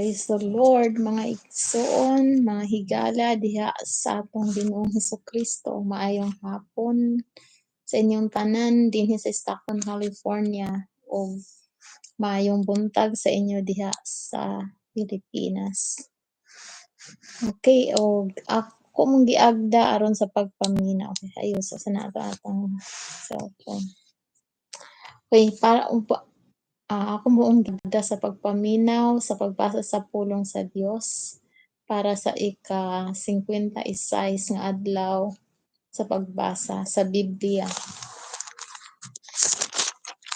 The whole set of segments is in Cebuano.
Praise the Lord, mga igsoon, mga higala diha sa atong Ginoong Hesukristo. Maayong hapon sa inyong tanan dinhi sa Stockton, California, ug maayong buntag sa inyo diha sa Pilipinas. Okay, og ako mong giagda aron sa pagpaminaw. Okay, ayos sa na ato atong cellphone. Okay, para ako moong giagda sa pagpaminaw sa pagbasa sa pulong sa Dios para sa ika-56 nga adlaw sa pagbasa sa Biblia.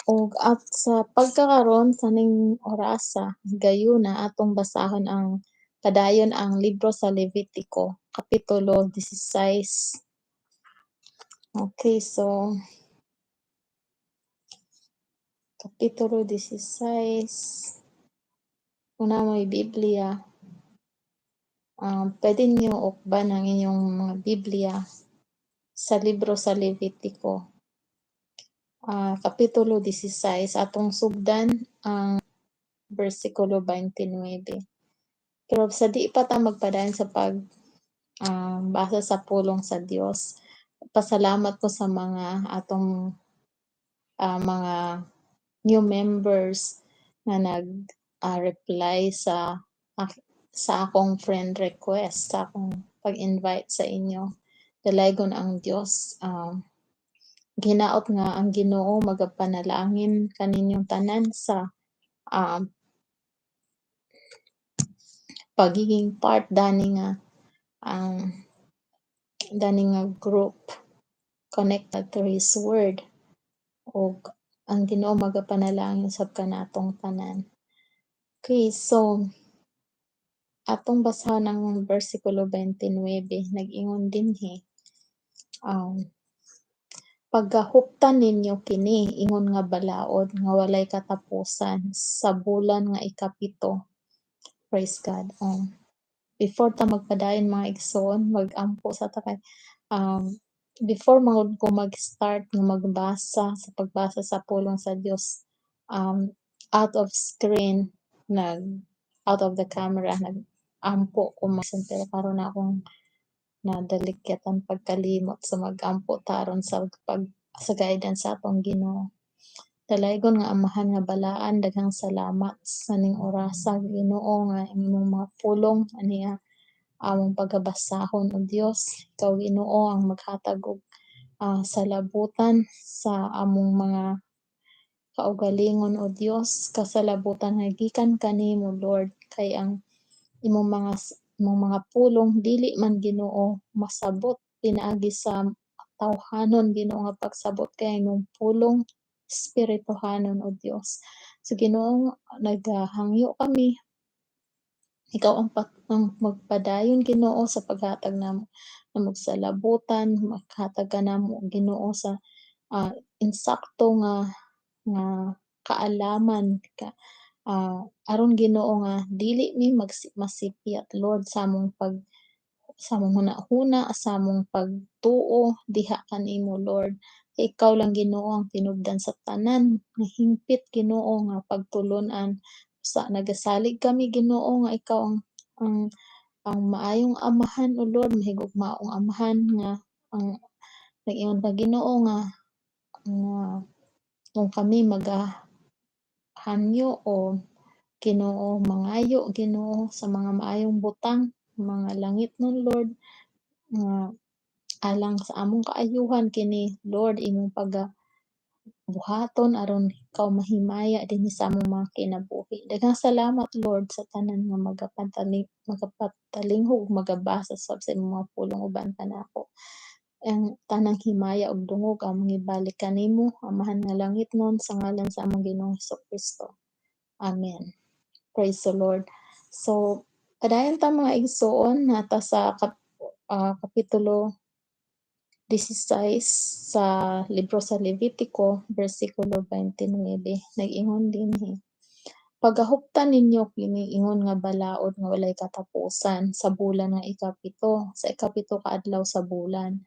Ug at sa pagkakaron sa ning orasa gayuna, atong basahon ang padayon ang libro sa Levitico, kapitulo 16. Okay, so kapitulo 16. Kung naa moy Biblia, pwede niyo ukban ang inyong mga Biblia sa libro sa Levitico. Kapitulo 16, atong sugdan ang bersikulo 29. Pero sa di pa ta magpadayon sa pag basa sa pulong sa Dios, pasalamat ko sa mga atong mga new members nga nag reply sa akong friend request, sa akong pag-invite sa inyo. Dalaygon ang Dios. Gihinaot nga ang Ginoo magapanalangin kaninyong tanan sa pagiging part dani nga group connected to His Word, ug ang Ginoo magapanalangin sab kanatong tanan. Okay, so atong basahon ang bersikulo 29. Nag-ingon dinhi, "Pagahuptan ninyo kini ingon nga balaod nga walay katapusan sa bulan nga ikapito." Praise God. Before ta magpadayon, mga igsoon, mag-ampo sa ta kay before man ko mag-start nga magbasa sa pagbasa sa pulong sa Dios, out of screen, nag out of the camera, nag-ampo ko, pero karon akong nadalikyatan pagkalimot, so mag-ampo ta aron sa pag sa guidance sa atong Ginoo. Dalaygon nga Amahan nga balaan, daghang salamat sa ning orasa, Ginoo, nga imong mga pulong aniya among pagabasahon. O Dios, ikaw, Ginoo, ang maghatag og salabutan sa among mga kaugalingon, o Dios, kasalabutan nga gikan kanimo, Lord, kay ang imong mga pulong dili man, Ginoo, masabot pinaagi sa tawhanon, Ginoo, nga pagsabot, kay imong pulong espirituhanon, o Dios. So Ginoo, naghangyo kami, ikaw ang magpadayon, Ginoo, sa paghatag namo namog salabutan, maghatag ka namo, Ginoo, sa insakto nga kaalaman ka aron, Ginoo, nga dili mi masipyat, Lord, sa among hunahuna, sa among pagtuo diha kanimo, Lord. Kay ikaw lang, Ginoo, ang tinubdan sa tanan nga hingpit, Ginoo, nga pagtulon-an. Sa nagasalig kami, Ginoo, nga ikaw ang maayong Amahan, o Lord, mahigugmaong Amahan, nga ang nag-ingon ka, Ginoo, nga kung kami maga hangyo o, Ginoo, mangayo, Ginoo, sa mga maayong butang, mga langitnon, Lord, nga alang sa among kaayuhan kini, Lord, imong paga buhaton aron ikaw mahimaya dinhi sa among mga kinabuhi. Daghang salamat, Lord, sa tanan nga magapatalinghog, magabasa sab sa imong mga pulong uban kanako. Ang tanang himaya ug dungog among ibalik kanimo, Amahan nga langitnon, sa ngalan sa among Ginoong Hesukristo. Amen. Praise the Lord. So padayon ta, mga igsoon, nata sa kapitulo 16 sa libro sa Levitico, bersikulo 29. Nag-ingon dinhi, "Pagahuptan ninyo kini ingon nga balaod nga walay katapusan sa bulan nga ikapito, sa ikapito ka adlaw sa bulan.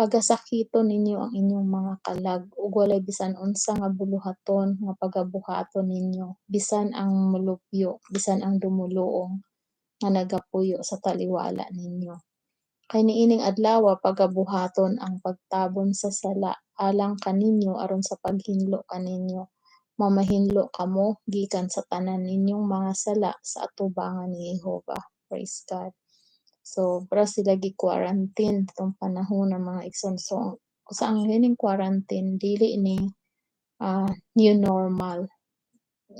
Pagasakiton ninyo ang inyong mga kalag ug walay bisan unsa nga buluhaton nga pagabuhaton ninyo, bisan ang molupyo bisan ang dumoluong nga nagapuyo sa taliwala ninyo. Kay niining adlawa pagabuhaton ang pagtabon sa sala alang kaninyo aron sa paghinlo kaninyo, mamahinlo kamo gikan sa tanan ninyong mga sala sa atubangan ni Jehova. Praise God. So, para sila gi-quarantine atong panahon ng mga igsoon. So, sa ang kining quarantine dili ni new normal.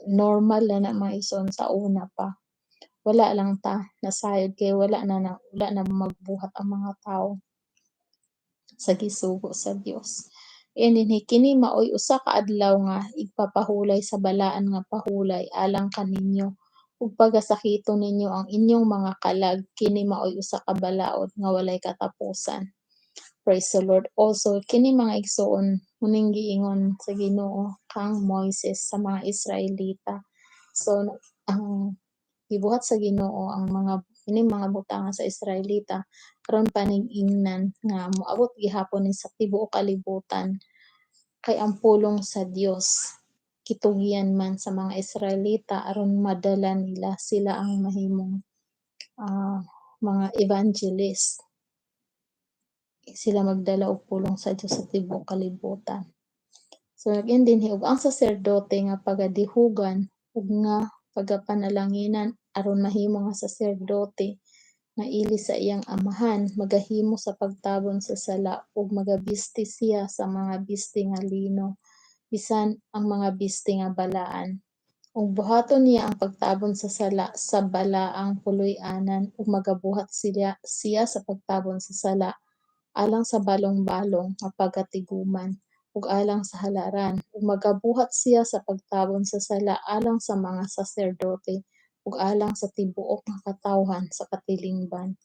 Normal na na, mga igsoon, sa una pa. Wala lang ta nasayod kay wala na magbuhat ang mga tawo sa gisugo sa Dios. Inini kini maoy usa ka adlaw nga igpapahulay sa balaan nga pahulay alang kaninyo ug pagasakiton ninyo ang inyong mga kalag, kini maoy usa ka balaod nga walay katapusan. Praise the Lord. Also kini, mga igsoon, muning giingon sa Ginoo kang Moises sa mga Israelita. So ang gibuhat sa Ginoo ang mga ini mga butanga sa Israelita karon pa ning ingnan nga moabot gihapon ni sa tibuok kalibutan, kay ang pulong sa Dios gitugyan man sa mga Israelita aron madala nila sila ang mahimong mga evangelist. Sila magdala og pulong sa Dios sa tibuok kalibutan. So nag-ingon dinhi, ug ang saserdote nga pagadihugan ug nga pagapanalanginan aron mahimo nga saserdote nga ili sa iyang amahan magahimo sa pagtabon sa sala ug magabisti siya sa mga bisti nga lino bisan ang mga bisti nga balaan. Ug buhaton niya ang pagtabon sa sala sa balaang puloy-anan ug magabuhat siya sa pagtabon sa sala alang sa balong-balong nga pagatiguman ug alang sa halaran, ug magabuhat siya sa pagtabon sa sala alang sa mga saserdote ug alang sa tibuok nga katawhan sa katilingban.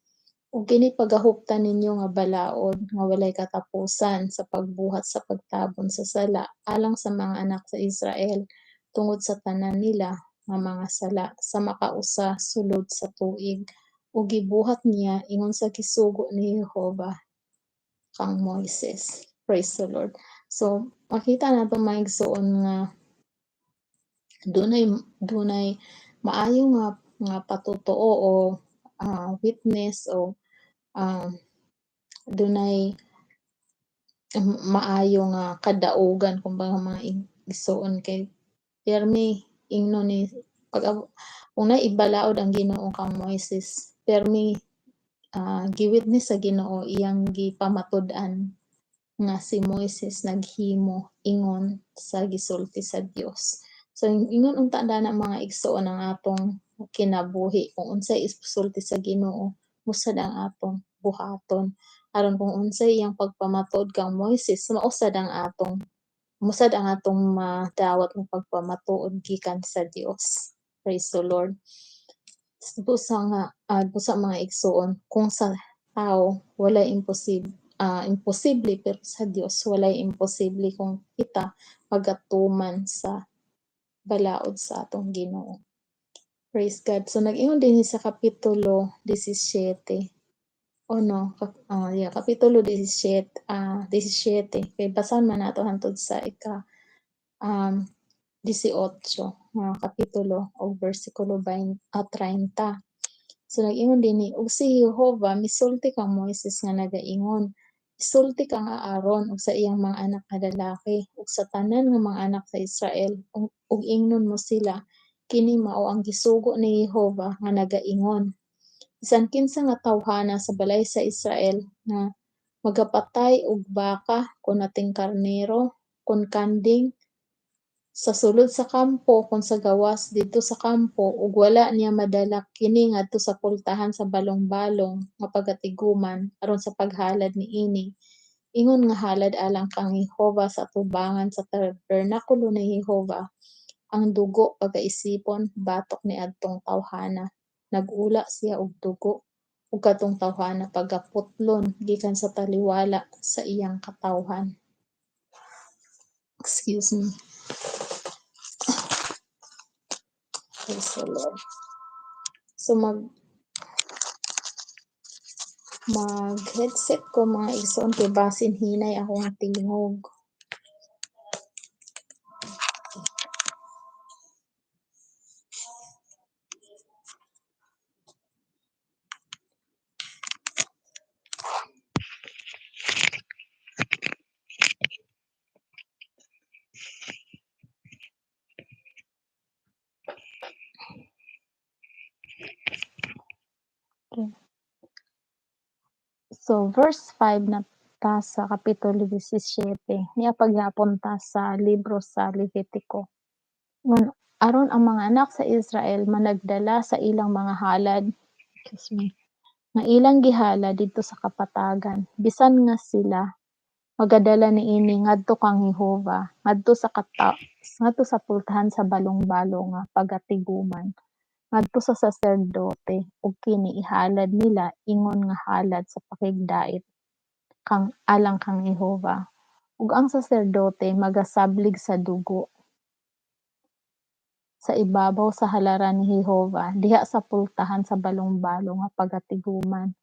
Ug kini pagahuptan ninyo nga balaod nga walay katapusan sa pagbuhat sa pagtabon sa sala alang sa mga anak sa Israel tungod sa tanan nila nga mga sala sa makausa sulod sa tuig. Ug gibuhat niya ingon sa gisugo ni Jehova kang Moises. Praise the Lord. So makita nato, mga igsoon, nga dunay maayo nga patutuo o witness o dunay maayo nga kadaugan kumbaga, mga igsoon, kay pirmi ingnon ni pag kung naay ibalaod ang Ginoo kang Moises, pirmi giwitness sa Ginoo, iyang gipamatud-an nga si Moises naghimo ingon sa gisulti sa Dios. So ingon unta na, mga igsoon, ang atong kinabuhi, kung unsay isulti sa Ginoo, mao sad ang atong buhaton, aron kung unsay iyang pagpamatuod kang Moises, mao sad ang atong madawat nga pagpamatuod gikan sa Dios. Praise the Lord. Busa mga igsoon, kung sa tawo walay imposible, pero sa Dios walay imposible kung kita magatuman sa balaod sa atong Ginoo. Praise God. So nag-ingon dinhi sa kapitulo 17. Oh no, yeah, kapitulo 17 kay basahan man nato hantod sa ika 18 nga kapitulo o bersikulo 20, 30. So nag-ingon dinhi, ug si Jehova misulti kang Moises nga nagaingon, "Isulti kang Aaron ug sa iyang mga anak nga lalaki ug sa tanan nga mga anak sa Israel ug ingnon mo sila, kini mao ang gisugo ni Jehova nga nagaingon: Bisan kinsa nga tawhana sa balay sa Israel nga magapatay og baka kon ating karnero kon kanding sa sulod sa kampo kon sa gawas didto sa kampo ug wala niya madala kini ngadto sa pultahan sa balong-balong nga pagatiguman aron sa paghalad niini ingon nga halad alang kang Jehova sa atubangan sa tabernakulo ni Jehova, ang dugo pagaisipon batok niadtong tawhana nag-ula siya og dugo, ug kadtong tawhana pagaputlon gikan sa taliwala sa iyang katawhan." Excuse me. Praise the Lord. So mag Mag-headset ko, mga igsoon, kay basin hinay akong tingog. Okay. So, verse 5 na ta sa Kapitulo 17, niya pagyapon ta sa libro sa Levitico. Ngun aron ang mga anak sa Israel managdala sa ilang mga halad, excuse me, nga ilang gihalad didto sa kapatagan, bisan nga sila magadala niini ngadto kang Jehova, ngadto sa pultahan sa balong-balong nga pagatiguman, ngadto sa saserdote, ug kini ihalad nila ingon nga halad sa pakigdait kang alang kang Jehova. Ug ang saserdote magasablig sa dugo sa ibabaw sa halaran ni Jehova diha sa pultahan sa balong-balong nga pagatiguman,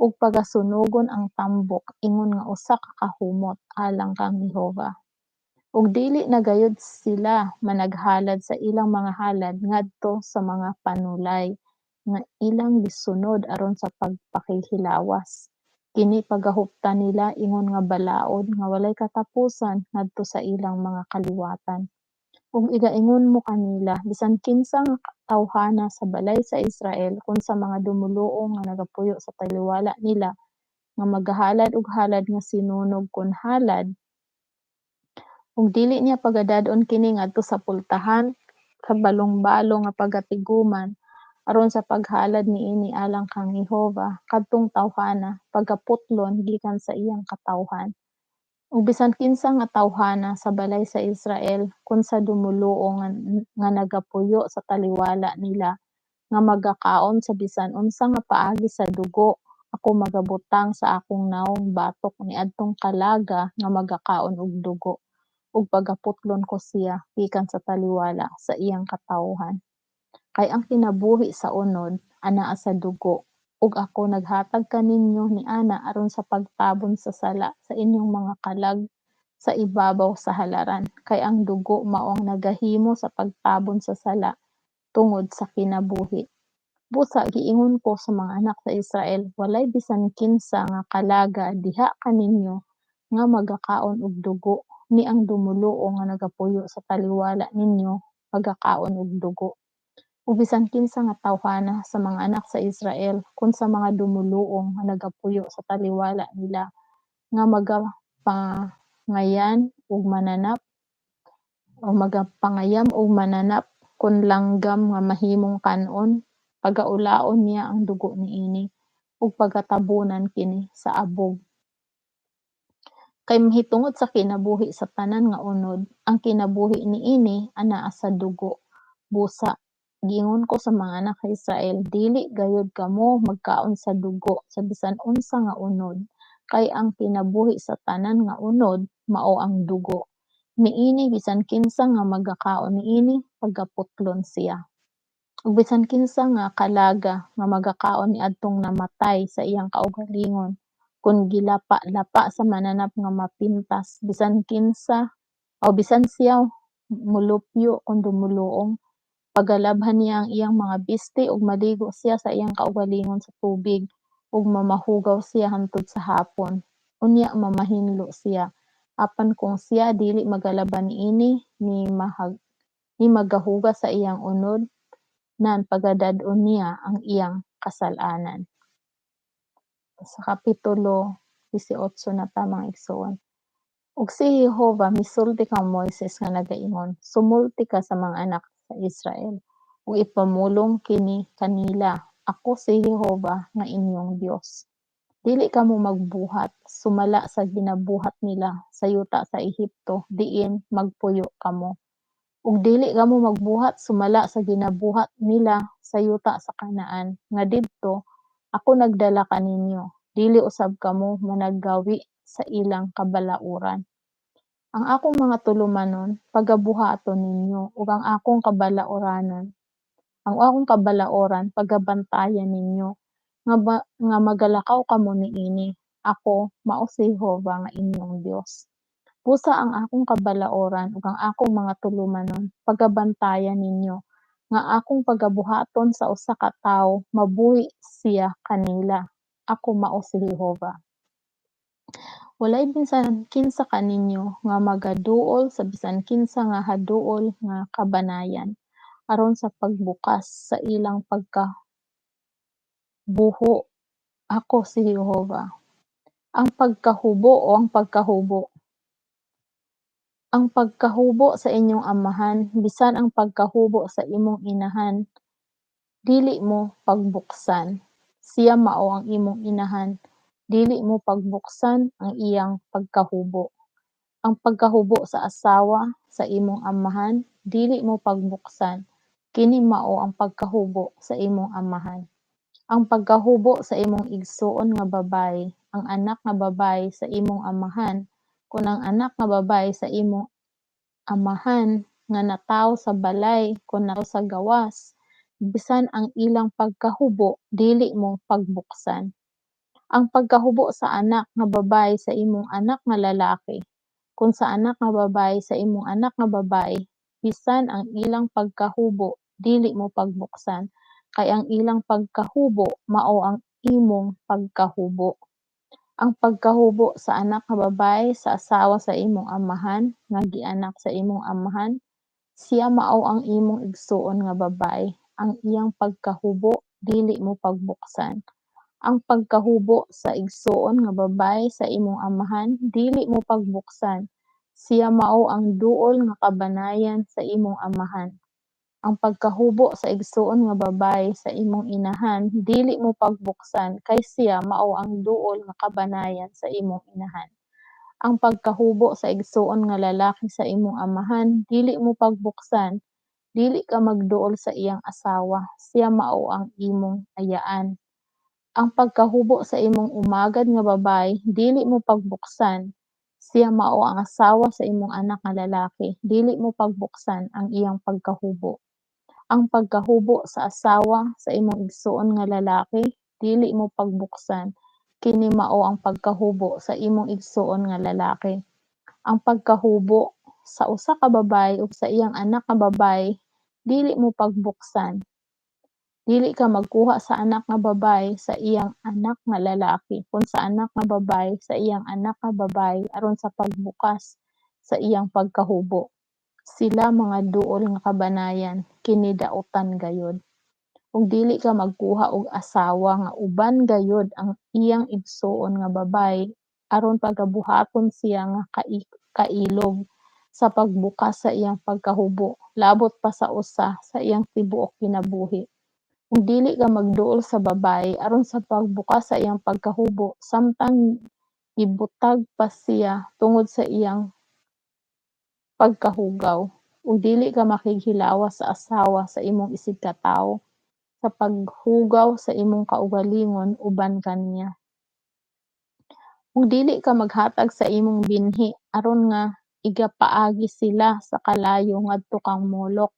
ug pagasunugon ang tambok ingon nga usa ka kahumot alang kang Jehova. Ug dili na gayud sila managhalad sa ilang mga halad ngadto sa mga panulay nga ilang gisunod aron sa pagpakihilawas. Kini pagahuptan nila ingon nga balaod nga walay katapusan ngadto sa ilang mga kaliwatan. Ug igaingon mo kanila, bisan kinsa nga tawhana sa balay sa Israel kon sa mga dumuluong nga nagapuyo sa taliwala nila nga magahalad og halad nga sinunog kon halad, ug dili niya pagadad-on kini ngadto sa pultahan sa balong-balong nga pagatiguman aron sa paghalad niini alang kang Jehova, kadtong tawhana pagaputlon gikan sa iyang katawhan. Ug bisan kinsa nga tawhana sa balay sa Israel kon sa dumuluong nga nagapuyo sa taliwala nila nga magakaon sa bisan unsa nga paagi sa dugo, ako magabutang sa akong nawong batok niadtong kalaga nga magakaon og dugo, ug pagaputlon ko siya gikan sa taliwala sa iyang katawhan. Kay ang kinabuhi sa unod anaa sa dugo, ug ako naghatag kaninyo niana aron sa pagtabon sa sala sa inyong mga kalag sa ibabaw sa halaran, kay ang dugo mao ang nagahimo sa pagtabon sa sala tungod sa kinabuhi. Busa giingon ko sa mga anak sa Israel, walay bisan kinsa nga kalaga diha kaninyo nga magakaon og dugo, ni ang dumuluong nga nagapuyo sa taliwala ninyo magakaon og dugo. Ug bisan kinsa nga tawhana sa mga anak sa Israel kon sa mga dumuluong nga nagapuyo sa taliwala nila nga magapangayan og mananap o magapangayam og mananap kon langgam nga mahimong kan-on, pagaulaon niya ang dugo niini ug pagatabunan kini sa abog. Kay mahitungod sa kinabuhi sa tanan nga unod, ang kinabuhi niini anaa sa dugo. Busa giingon ko sa mga anak sa Israel, dili gayud kamo magkaon sa dugo sa bisan unsa nga unod, kay ang kinabuhi sa tanan nga unod mao ang dugo. Niini bisan kinsa nga magakaon niini pagaputlon siya. Ug bisan kinsa nga kalaga nga magakaon niadtong namatay sa iyang kaugalingon, kun gilapa-lapa sa mananap nga mapintas, bisan kinsa o bisan siya mulupyo kon dumuluong, pagalabhan niya ang iyang mga bisti ug maligo siya sa iyang kaugalingon sa tubig, ug mamahugaw siya hantod sa hapon. Unya mamahinlo siya. Apan kung siya dili magalaban niini ni magahugas sa iyang unod, nan pagadad-on niya ang iyang kasal-anan. Sa Kapitulo 18 na ta, mga igsoon. Ug si Jehova misulti kang Moises nga nagaingon, sumulti ka sa mga anak sa Israel ug ipamulong kini kanila, ako si Jehova nga inyong Dios. Dili kamo magbuhat sumala sa ginabuhat nila sa yuta sa Ehipto diin magpuyo kamo. Ug dili kamo magbuhat sumala sa ginabuhat nila sa yuta sa Canaan nga didto ako nagdala kaninyo. Dili usab kamo managgawi sa ilang kabalauran. Ang akong mga tulumanon pagabuhaton ninyo, ug ang akong kabalaoranon, ang akong kabalaoran pagabantayan ninyo, nga magalakaw kamo niini. Ako mao si Jehova nga inyong Dios. Busa ang akong kabalaoran ug ang akong mga tulumanon pagabantayan ninyo, nga akong pagabuhaton sa usa ka tawo, mabuhi siya kanila. Ako mao si Jehova. Walay bisan kinsa kaninyo nga magaduol sa bisan kinsa nga haduol nga kabanayan aron sa pagbukas sa ilang pagkabuho. Ako si Jehova. Ang pagkahubo o ang pagkahubo. Ang pagkahubo sa inyong amahan, bisan ang pagkahubo sa imong inahan, dili mo pagbuksan. Siya mao ang imong inahan, dili mo pagbuksan ang iyang pagkahubo. Ang pagkahubo sa asawa sa imong amahan, dili mo pagbuksan. Kini mao ang pagkahubo sa imong amahan. Ang pagkahubo sa imong igsuon nga babaye, ang anak nga babaye sa imong amahan, kon ang anak nga babaye sa imong amahan nga natawo sa balay kon natawo sa gawas, bisan ang ilang pagkahubo dili mo pagbuksan. Ang pagkahubo sa anak nga babaye sa imong anak nga lalaki, kon sa anak nga babaye sa imong anak nga babaye, bisan ang ilang pagkahubo dili mo pagbuksan, kay ang ilang pagkahubo mao ang imong pagkahubo. Ang pagkahubo sa anak nga babaye sa asawa sa imong amahan nga gianak sa imong amahan, siya mao ang imong igsuon nga babaye, ang iyang pagkahubo dili mo pagbuksan. Ang pagkahubo sa igsuon nga babaye sa imong amahan, dili mo pagbuksan, siya mao ang duol nga kabanayan sa imong amahan. Ang pagkahubo sa igsuon nga babaye sa imong inahan, dili mo pagbuksan, kay siya mao ang duol nga kabanayan sa imong inahan. Ang pagkahubo sa igsuon nga lalaki sa imong amahan, dili mo pagbuksan, dili ka magduol sa iyang asawa, siya mao ang imong ayaan. Ang pagkahubo sa imong umagad nga babaye, dili mo pagbuksan, siya mao ang asawa sa imong anak nga lalaki, dili mo pagbuksan ang iyang pagkahubo. Ang pagkahubo sa asawa sa imong igsuon nga lalaki, dili mo pagbuksan, kini mao ang pagkahubo sa imong igsuon nga lalaki. Ang pagkahubo sa usa ka babaye ug sa iyang anak nga babaye, dili mo pagbuksan. Dili ka magkuha sa anak nga babaye sa iyang anak nga lalaki kon sa anak nga babaye sa iyang anak nga babaye aron sa pagbukas sa iyang pagkahubo. Sila mga duol nga kabanayan, kini dautan gayod. Ug dili ka magkuha og asawa nga uban gayod ang iyang igsuon nga babaye aron pagabuhaton siya nga kailog sa pagbukas sa iyang pagkahubo, labot pa sa usa sa iyang tibuok kinabuhi. Ug dili ka magduol sa babaye aron sa pagbukas sa iyang pagkahubo samtang gibutag pa siya tungod sa iyang pagkahugaw. Ug dili ka makighilawas sa asawa sa imong isigkatawo sa paghugaw sa imong kaugalingon uban kaniya. Ug dili ka maghatag sa imong binhi aron nga igapaagi sila sa kalayo ngadto kang Molok.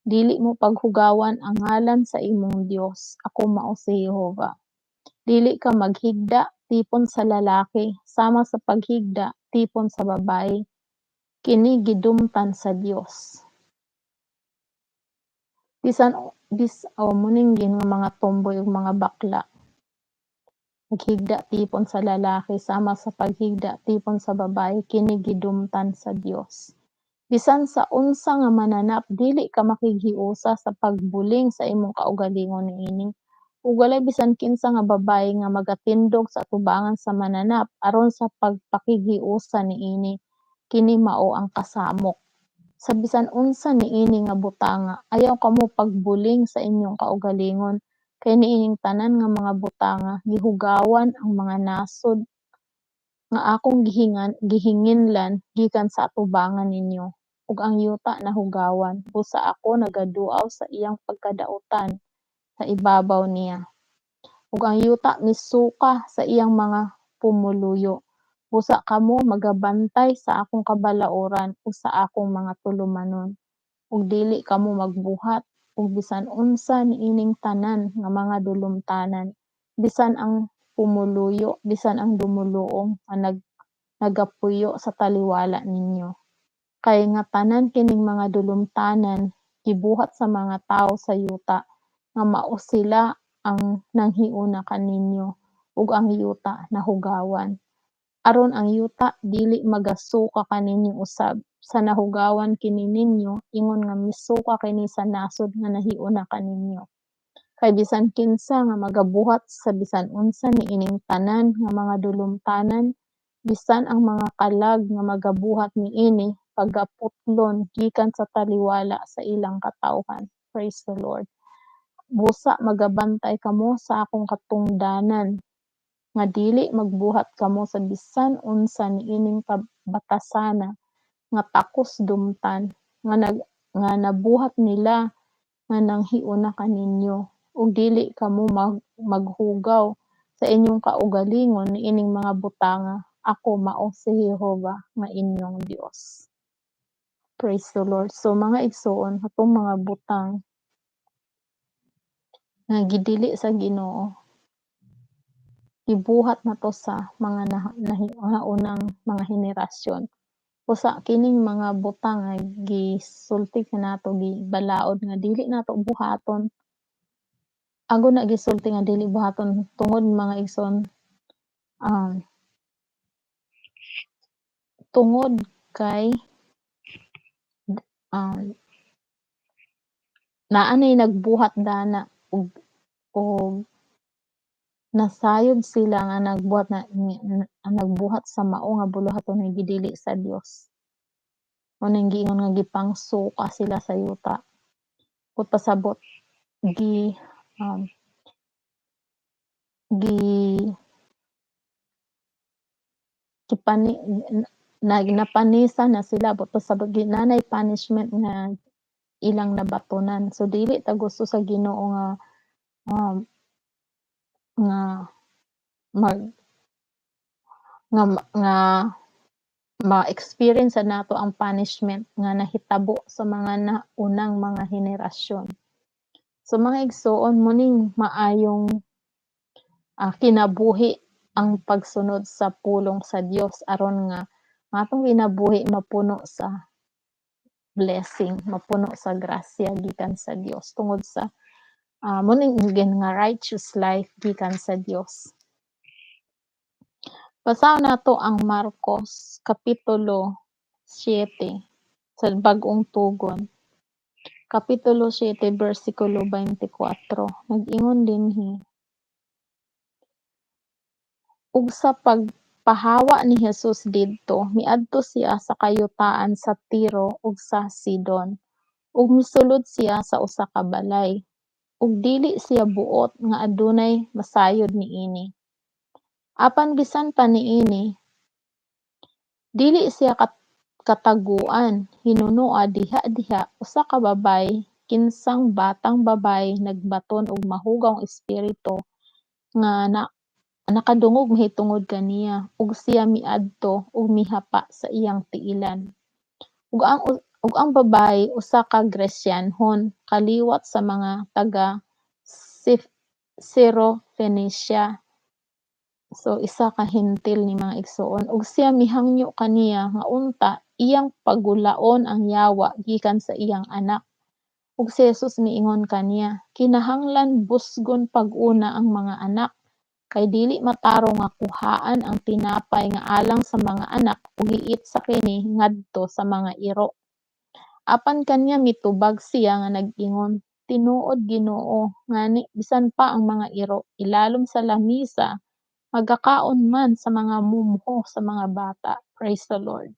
Dili mo paghugawan ang ngalan sa imong Dios. Ako mao si Jehova. Dili ka maghigda tipon sa lalaki sama sa paghigda tipon sa babaye. Kini gidumtan sa Dios. Bisan bis o muningin nga mga tomboy ug mga bakla maghigda tipon sa lalaki sama sa paghigda tipon sa babaye, kini gidumtan sa Dios. Bisan sa unsa nga mananap, dili ka makighiusa sa pagbuling sa imong kaugalingon niini. Ug walay bisan kinsa nga babaye nga magatindog sa atubangan sa mananap aron sa pagpakighiusa niini. Kini mao ang kasamok. Sa bisan unsa niini nga butanga, ayaw kamo pagbuling sa inyong kaugalingon, kay niining tanan nga mga butanga gihugawan ang mga nasod nga akong gihinginlan gikan sa atubangan ninyo, ug ang yuta nahugawan, busa ako nagaduaw sa iyang pagkadautan sa ibabaw niya. Ug ang yuta misuka sa iyang mga pumuluyo. Busa kamo magabantay sa akong kabalaoran ug sa akong mga tulumanon, ug dili kamo magbuhat og bisan unsa niining tanan nga mga dulumtanan. Bisan ang pumuluyo, bisan ang dumuluong nga nagapuyo sa taliwala ninyo. Kay nga tanan kining mga dulumtanan gibuhat sa mga tawo sa yuta, nga mao sila ang nanghiuna kaninyo, ug ang yuta nahugawan. Aron ang yuta dili magasuka kaninyo usab sa nahugawan kini ninyo, ingon nga misuka kini sa nasod nga nahiuna kaninyo. Kay bisan kinsa nga magabuhat sa bisan unsa niining tanan nga mga dulumtanan, bisan ang mga kalag nga magabuhat niini, pagaputlon gikan sa taliwala sa ilang katawhan. Praise the Lord. Busa magabantay kamo sa akong katungdanan nga dili magbuhat kamo sa bisan unsa niining batasana nga takos dumtan nga nabuhat nila nga nanghiuna kaninyo, ug dili kamo maghugaw sa inyong kaugalingon niining mga butanga. Ako mao si Jehova nga inyong Dios. Praise the Lord. So mga igsoon, atong mga butang nga gidili sa Ginoo, gibuhat nato sa mga naunang mga henerasyon. Usa kining mga butang nga gisulti kanato, gibalaod nga dili nato buhaton. Ago na gisulti nga dili buhaton tungod, mga igsoon, tungod kay naa nay nagbuhat dana ug nasayod sila nga nagbuhat na, nagbuhat sa mao nga buluhaton nga gidili sa Dios. Mao nang giingon nga gipangsuka sila sa yuta. Kung pasabot gi um, gi gipani na, napanisa na sila, but pasabot nanay punishment nga ilang nabatonan. So dili ta gusto sa Ginoo nga um, nga mag nga nga ma-experience nato ang punishment nga nahitabo sa mga naunang mga henerasyon. So mga igsoon, muning maayong kinabuhi ang pagsunod sa pulong sa Dios aron nga ang atong kinabuhi mapuno sa blessing, mapuno sa grasya gikan sa Dios tungod sa muning nga righteous life gikan sa Dios. Basahon nato ang Marcos Kapitulo 7 sa Bag-ong Tugon. Kapitulo 7 bersikulo 24. Nag-ingon dinhi, "Ug sa pagpahawa ni Jesus didto, miadto siya sa kayutaan sa Tiro ug sa Sidon, ug misulod siya sa usa ka balay, ug dili siya buot nga adunay masayod niini. Apan bisan pa niini, dili siya kataguan. Hinunoa diha-diha usa ka babaye kinsang batang babaye nagbaton og mahugawng espiritu nga na nakadungog mahitungod kaniya, ug siya miadto ug mihapa sa iyang tiilan. Ug ang babaye usa ka Gresyanhon, kaliwat sa mga taga Syrophoenicia." So isa ka Hentil ni, mga igsoon. "Ug siya mihangyo kaniya nga unta iyang pagulaon ang yawa gikan sa iyang anak. Ug si Jesus miingon kaniya, 'Kinahanglan busgon pag-una ang mga anak, kay dili matarong nga kuhaan ang tinapay nga alang sa mga anak ug iitsa kini ngadto sa mga iro.' Apan kaniya mitubag siya nga nag-ingon, 'Tinuod, Ginoo, ngani bisan pa ang mga iro ilalom sa lamisa magakaon man sa mga mumho sa mga bata.'" Praise the Lord.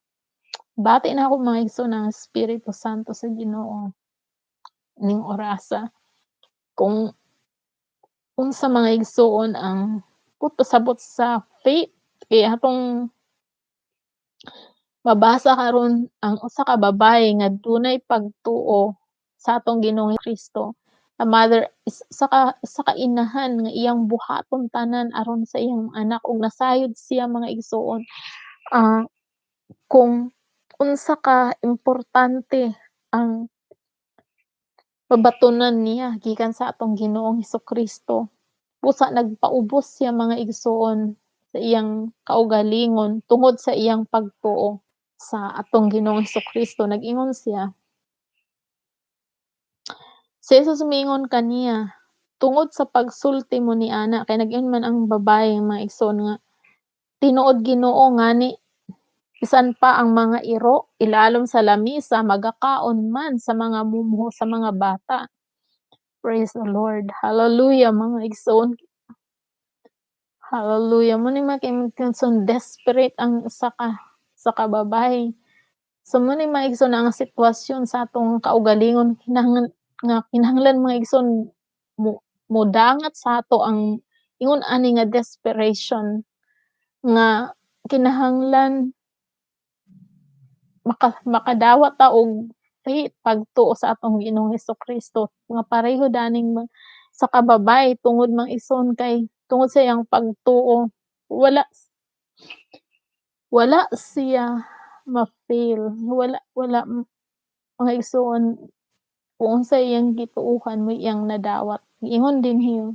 Bati nako, mga igsoon, ang Espiritu Santo sa Ginoo ning orasa. Kung unsa, mga igsoon, ang pasabot sa faith, kay atong mabasa karon ang usa ka babaye nga dunay pagtuo sa atong Ginoong Kristo. A mother is usa ka inahan nga iyang buhaton tanan aron sa iyang anak, ug nasayod siya, mga igsoon, kung unsa ka importante ang mabatonan niya gikan sa atong Ginoong Hesukristo. Busa nagpaubos siya, mga igsuon, sa iyang kaugalingon tungod sa iyang pagtuo sa atong Ginoong Kristo. Nag-ingon siya. Si Jesus miingon kaniya, "Tungod sa pagsulti mo ni ana," kay nag-ingon man ang babae, mga igsoon, nga, "Tinuod, Ginoo, ngani bisan pa ang mga iro ilalom sa lamisa magakaon man sa mga mumho sa mga bata." Praise the Lord. Hallelujah, mga igsoon. Hallelujah. Mo ni mga igsoon, desperate ang usa ka sa kababae. So mo ni, mga igsoon, ang sitwasyon sa atong kaugalingon, kinahanglan nga kinahanglan, mga igsoon, mo modangat sa ato ang ingon ani nga desperation nga kinahanglan makadawat ta og faith, pagtuo sa atong Ginoong Kristo nga pareho daning sa kababay, tungod, mga igsoon, kay tungod sa iyang pagtuo wala siya ma-fail, wala wala, mga igsoon. Kung unsa iyang gituohan, mo iyang nadawat. Ingon dinhi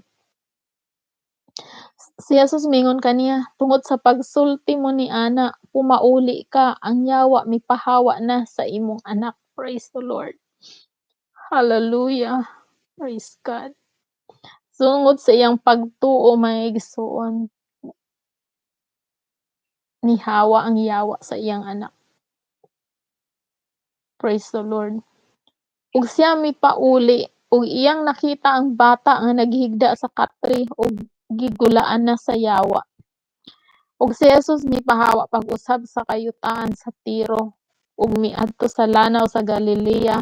si Jesus, miingon kaniya, "Tungod sa pagsulti mo ni ana, pumauli ka, ang yawa mipahawa na sa imong anak." Praise the Lord. Hallelujah. Praise God. Tungod sa iyang pagtuo, mga igsuon, nihawa ang yawa sa iyang anak. Praise the Lord. Ug siya mipauli ug iyang nakita ang bata nga naghigda sa katre ug gigulaan na sa yawa. Ug si Jesus mipahawa pag-usab sa kayutaan sa Tiro ug miadto sa lanaw sa Galilea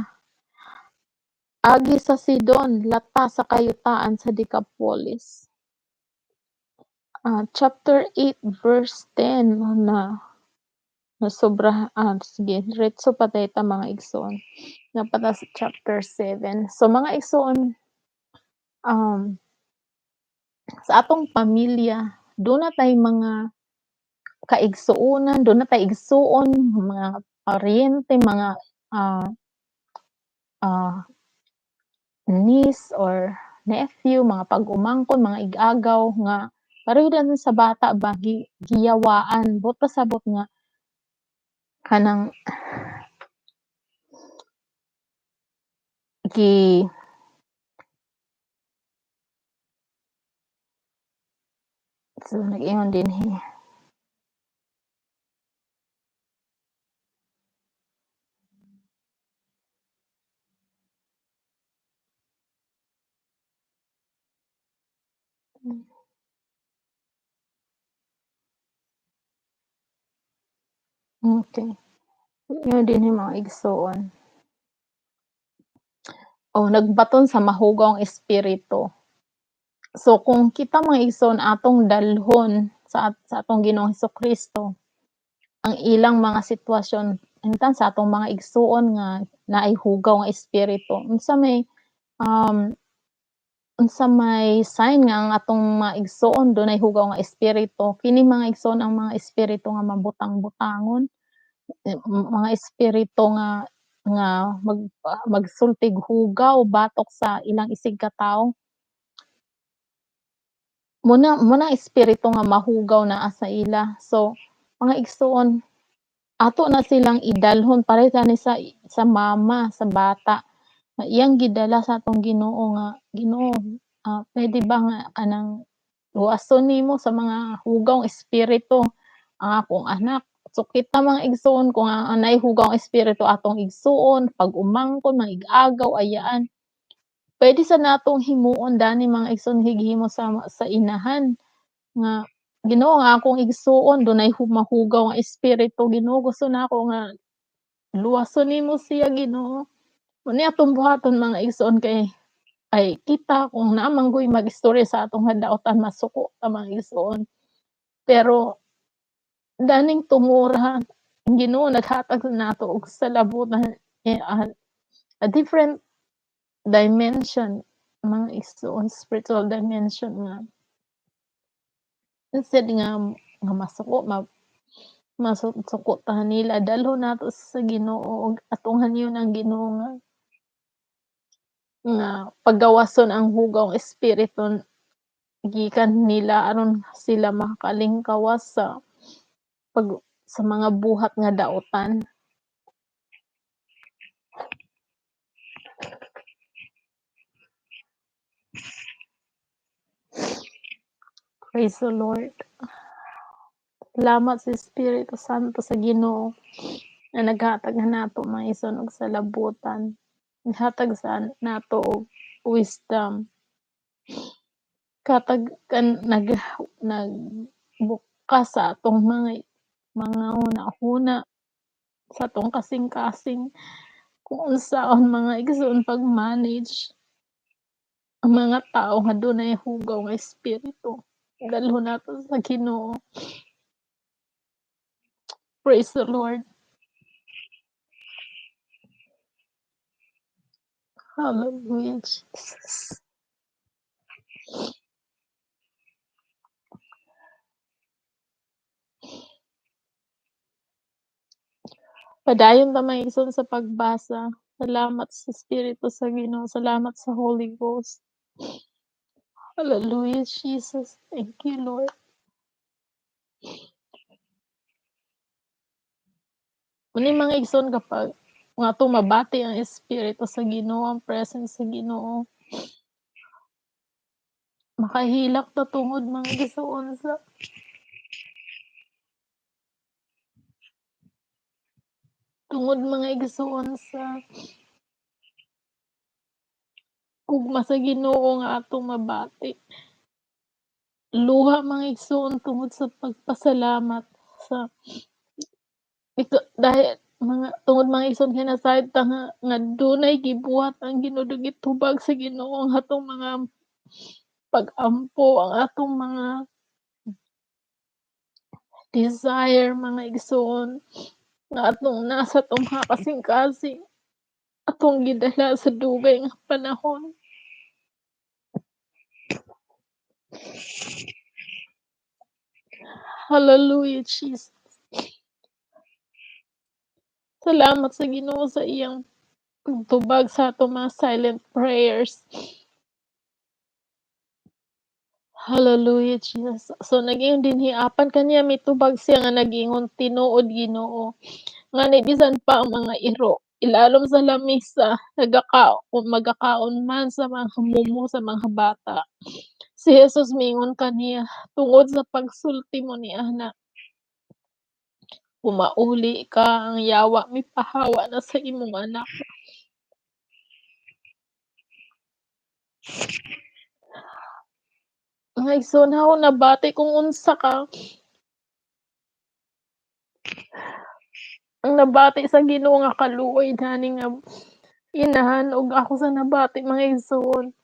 agi sa Sidon, lata sa kayutaan sa Decapolis. Chapter 8 verse 10 na na sobra, sige, diretso pa ta, mga igsoon. Naa pa ta sa chapter 7. So mga igsoon, sa atong pamilya duna tay mga kaigsuonan, duna tay igsuon, mga paryente, mga niece or nephew, mga pag-umangkon, mga ig-agaw nga pareho din sa bata ba, giyawaan, buot pasabot nga kanang gi So nag-ingon dinhi. Okay. Ingon dinhi, mga igsoon. Oh, nagbaton sa mahugaw ang espiritu. So kung kita, mga igsoon, atong dalhon sa atong Ginoong Kristo ang ilang mga sitwasyon, intan sa atong mga igsuon nga naay hugaw nga espiritu, unsa may sign nga ang atong mga igsuon dunay hugaw nga espiritu? Kini, mga igsuon, ang mga espiritu nga mabutang-butangon, mga espiritu nga nga magsultig hugaw batok sa ilang isigkatawo. Muna espiritu nga mahugaw naa sa ila. So mga igsuon, ato na silang idalhon pareho ani sa mama sa bata nga iyang gidala sa atong Ginoo nga, "Ginoo, pwede ba nga kanang luwason nimo sa mga hugaw espiritu ang akong anak?" So kita, mga igsuon, kung ang naay hugaw espiritu atong igsuon, pag-umangkon, mga ig-agaw, ayaan. Pwede sa natong himuon dani, mga igsoon, gihimo sa inahan nga, "Ginoo, ang akong igsuon dunay mahugaw nga espiritu, Ginoo, gusto nako nga luwason nimo siya, Ginoo." Mao ni atong buhaton, mga igsoon, kay ay kita kung naa man goy mag-istorya sa atong hadautan, masuko ta, mga igsoon. Pero daning tungura, ang Ginoo naghatag nato og salabutan, a different dimension, mga igsoon, spiritual dimension nga instead nga nga masuko masuko ta nila, dalhon nato sa Ginoo ug atong hangyoon ang Ginoo nga nga pagawason ang hugaw espiritu. gikan nila aron sila makalingkawas sa pag sa mga buhat nga dautan. Praise the Lord. Salamat sa Espiritu Santo sa Ginoo nga naghatag nato mga igsoon og salabutan. Naghatag sa nato og wisdom. Katag kan nagbukas sa atong mga huna-huna sa atong kasing-kasing kung unsaon mga igsoon pag-manage ang mga tao nga dunay hugaw nga espiritu. Dalhon nato sa Ginoo. Praise the Lord. Hallelujah, Jesus. Padayon ta mga igsoon sa pagbasa. Salamat sa Espiritu sa Ginoo. Salamat sa Holy Ghost. Hallelujah, Jesus. Thank you, Lord. Muni mga igsoon kapag nga atong mabati ang Espiritu sa Ginoo, ang presence sa Ginoo, makahilak ta tungod mga igsoon sa tungod mga igsoon sa gugma sa Ginoo nga atong mabati. Luha mga igsoon tungod sa pagpasalamat sa ito, dahil mga tungod mga igsoon kay nasayod ta nga dunay gibuhat ang Ginoo, gitubag sa Ginoo ang atong mga pag-ampo, ang atong mga desire mga igsoon nga atong nasa atong mga kasing-kasing atong gidala sa dugay nga panahon. Hallelujah, Jesus. Salamat sa Ginoo sa iyang pagtubag sa atong mga silent prayers. Hallelujah, Jesus. So nag-ingon dinhi apan kaniya mitubag siya nga nag-ingon, tinuod Ginoo nga ni bisan pa ang mga iro ilalom sa lamisa nagakaon magakaon man sa mga mumo sa mga bata. Si Jesus miingon kaniya, tungod sa pagsulti mo ni ana, pumauli ka, ang yawa mipahawa na sa imong anak. Mga igsoon, ako nabati kung unsa ka ang nabati sa Ginoo nga kaluoy nani nga inahan ug ako sa nabati mga igsoon.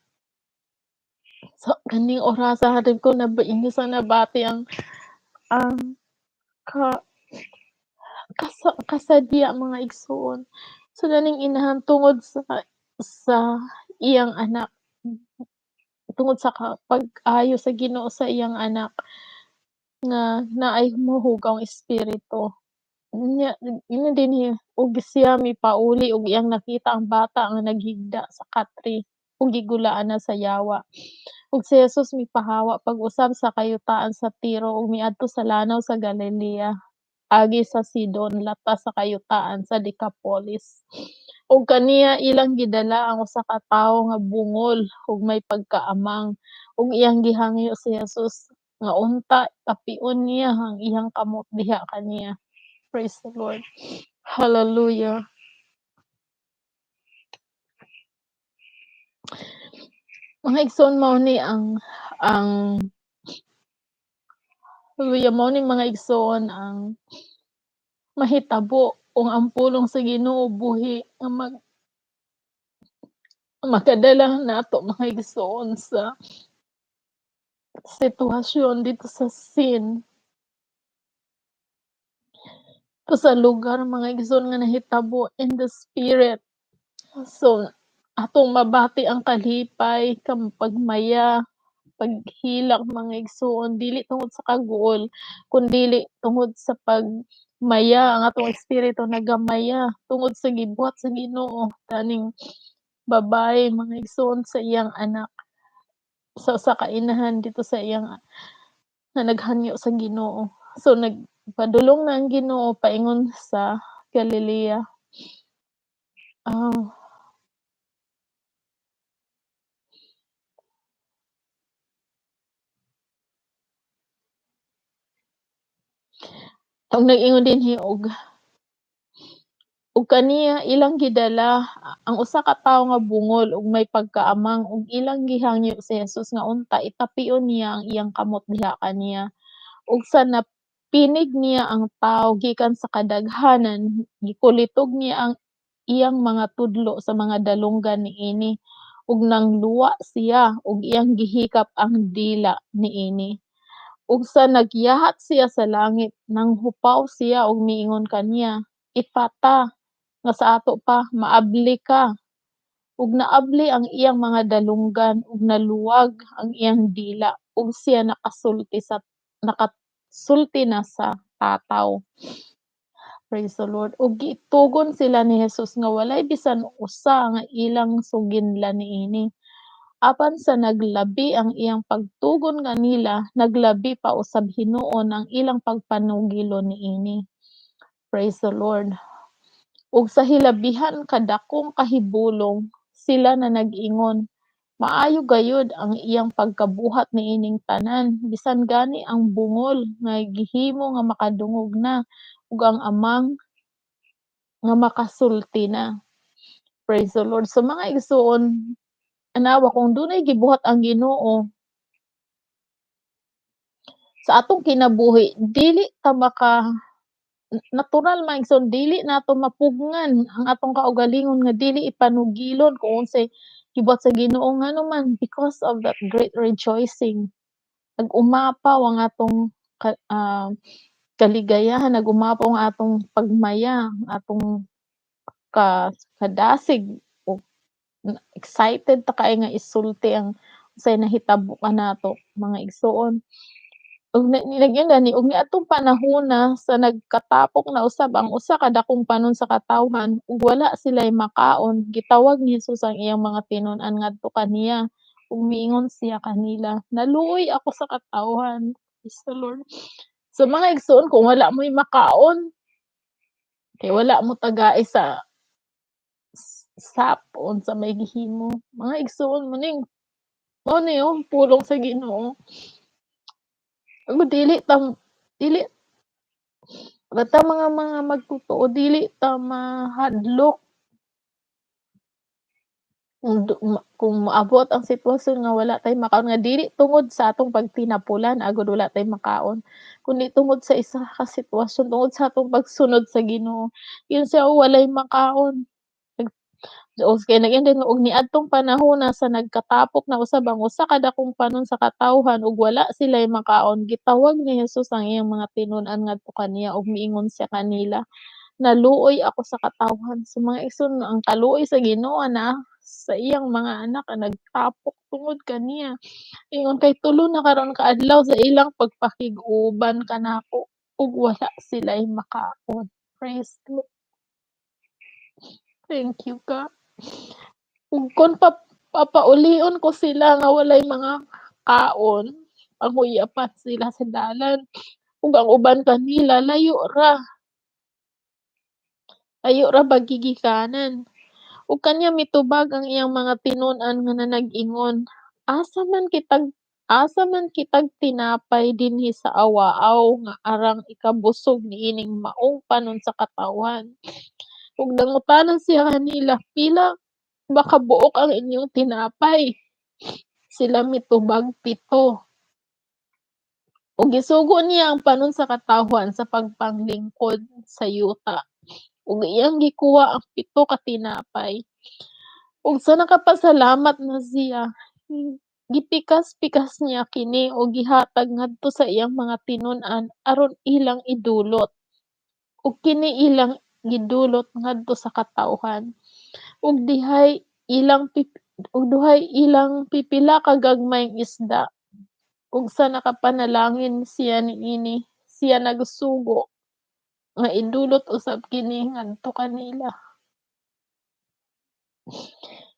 Sa kaning orasa hatid ko na inyo sa nabati ang ka kasadya mga igsoon. So naning inahan tungod sa iyang anak, tungod sa pag-ayo sa Ginoo sa iyang anak nga naay mohugaw ang espiritu. Nya ingon dinhi ug siya mipauli ug iyang nakita ang bata nga naghigda sa katre ug gigulaan na sa yawa. Ug si Jesus mipahawa pag-usab sa kayutaan sa Tiro ug miadto sa lanaw sa Galilea agi sa Sidon latas sa kayutaan sa Decapolis. Ug kaniya ilang gidala ang usa ka tawo nga bungol ug may pagkaamang ug iyang gihangyo si Jesus nga unta tapion niya ang iyang kamot diha kaniya. Praise the Lord. Hallelujah. Mga igsoon mao ni ang hallelujah, mao ni mga igsoon ang mahitabo kung ang pulong sa Ginoo buhi nga makadala nato mga igsoon sa sitwasyon dito sa sin. To sa lugar mga igsoon nga nahitabo in the spirit. So atong mabati ang kalipay, pagmaya, paghilak mga igsoon, dili tungod sa kaguol, kundili tungod sa pagmaya ang atong espiritu nagamaya tungod sa gibuhat sa Ginoo kaning babae mga igsoon sa iyang anak. Sa usa ka inahan dito sa iyang nga naghangyo sa Ginoo. So nagpadulong na ang Ginoo paingon sa Galilea. Og nag-ingon dinhi og kaniya ilang gidala ang usa ka tawo nga bungol ug may pagkaamang ug ilang gihangyo si Jesus nga unta itapion niya ang iyang kamot diha kaniya. Ug sa napinig niya ang tawo gikan sa kadaghanan, gikulitog niya ang iyang mga tudlo sa mga dalunggan niini ug nangluwa siya ug iyang gihikap ang dila niini. Ug sa nagyahat siya sa langit, nanghupaw siya ug miingon kaniya, "Ipata," nga sa ato pa, "Maabli ka." Ug naabli ang iyang mga dalunggan ug naluwag ang iyang dila ug siya nakasulti na sa tataw. Praise the Lord. Ug gitugon sila ni Jesus nga walay bisan usa nga ilang suginlan niini. Apan sa naglabi ang iyang pagtugon kanila, naglabi pa usab hinuon ang ilang pagpanugilon niini. Praise the Lord. Ug sa hilabihan kadakong kahibulong sila na nag-ingon, "Maayo gayud ang iyang pagkabuhat niining tanan, bisan gani ang bungol nga gihimo nga makadungog na ug ang amang nga makasulti na." Praise the Lord. So mga igsuon, anawa kung dunay gibuhat ang Ginoo sa atong kinabuhi, dili ta maka natural mga igsoon, dili nato mapugngan ang atong kaugalingon nga dili ipanugilon kung unsay gibuhat sa Ginoo, ngano man because of that great rejoicing. Nag-umapaw ang atong kaligayahan, nag-umapaw ang atong pagmaya, ang atong kadasig ug excited ta kaayo nga isulti ang unsay nahitabo kanato mga igsuon. Ug gani ug niadtong panahona sa nagkatapok na usab ang usa ka dakong panon sa katawhan ug wala sila'y makaon, gitawag ni Jesus ang iyang mga tinun-an ngadto kaniya ug miingon siya kanila, "Naluoy ako sa katawhan." Praise the Lord. So mga igsuon, kung wala mo'y makaon, kay wala mo tagae sa sap unsa may gihimo. Mga igsuon, mo ning mao ni oh pulong sa Ginoo. Ug dili ta dili basta mga magtotoo dili ta mahadlok kung moabot ang sitwasyon nga wala tay makaon, nga dili tungod sa atong pagtinapulan agud wala tay makaon, kundi tungod sa isa ka sitwasyon, tungod sa atong pagsunod sa Ginoo. Ingon siya, "Oh, walay makaon." Kay nag-ingon og niadtong panahona sa nagkatapok na usab ang usa ka dakong panon sa katawhan ug wala sila'y makaon, gitawag ni Jesus ang iyang mga tinun-an ngadto kaniya ug miingon siya kanila, "Naluoy ako sa katawhan." So mga igsoon, ang kaluoy sa Ginoo na sa iyang mga anak ang nagtapok tungod kaniya. Ingon kay tulo na karon ka adlaw sa ilang pagpakig-uban kanako ug wala sila'y makaon. Praise God. Thank you, God. Ug kun papaulion ko sila nga walay mga kaon, panghuyapan sila sa dalan. Ug ang uban kanila layo ra. Layo ra ba gigikanan. Ug kanya mitubag ang iyang mga tinun-an nga nanag-ingon, Asa man kitag tinapay dinhi sa awaaw nga arang ikabusog niining maong panon sa katawhan?" Ug nangutana siya kanila, "Pila ba kabuok ang inyong tinapay?" Sila mitubag, "7." Ug gisugo niya ang panon sa katawhan sa pagpanglingkod sa yuta. Ug iyang gikuha ang 7 ka tinapay. Ug sa nakapasalamat na siya, gipikas-pikas niya kini ug gihatag ngadto sa iyang mga tinun-an aron ilang idulot. Ug kini ilang gidulot ngadto sa katawhan. Ug dihay ilang ug duhay ilang pipila ka gagmayng isda. Ug sa nakapanalangin siya niini, siya nagsugo nga idulot usab kini ngadto kanila.